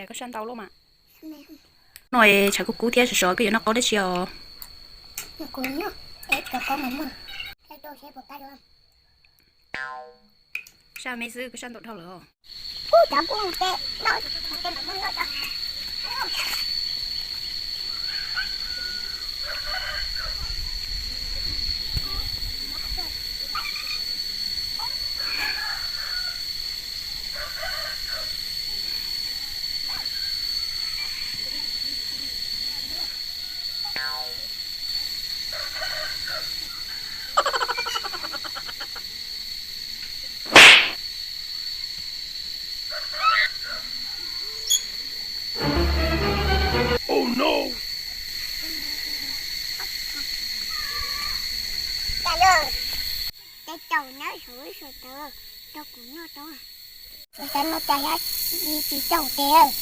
Koj saj ntau luaj mas. No tshav kub kub thiab sov sov koj yuav noj qaub dab tsi os? Saj me xwb koj saj ntau dhau lawm. Caum na, suav suav tawv rau kuv noj tau. Kuv xav noj cas xyov tsis caum tes.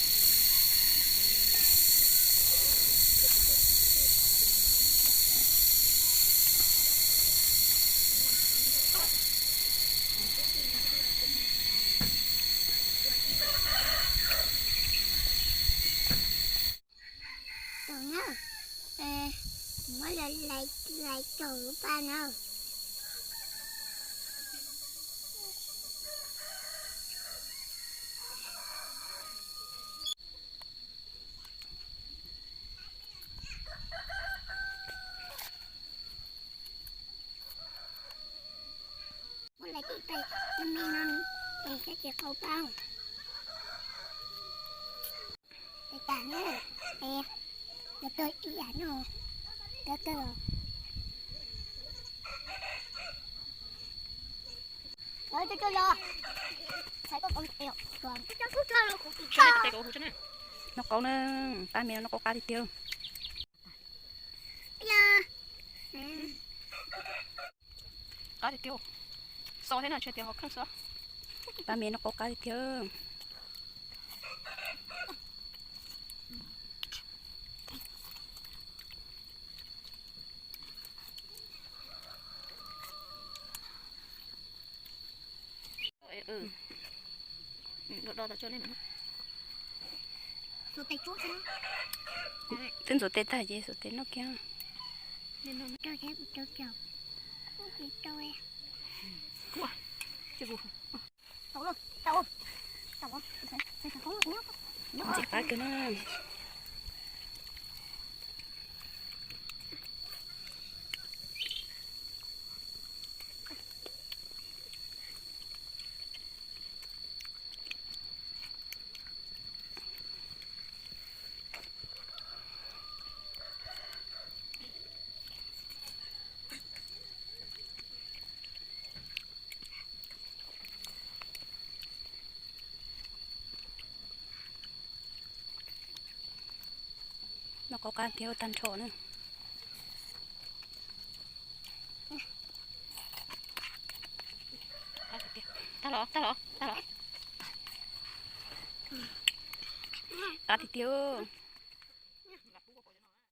Tus na, muab lais caum lub paj na. Muab lais tib pais me me no es xyov tsis qau paj. Tes tas na, es yog tuag ib yam no, tuag kawg. Noj qaub na, pab me no noj qaub qab tiag tiag. Qab tiag tiag. Xo thiab no, tshuav tias hauv kheej xwb. Pab me noj qaub qab tiag tiag. Twb ntxuav tes tag ces xuas tes noj kiag. Ntxim qab kawg na. Noj qaub qab thiab ua tag nrho na. Tag los, tag los, tag los. Qab tiag tiag.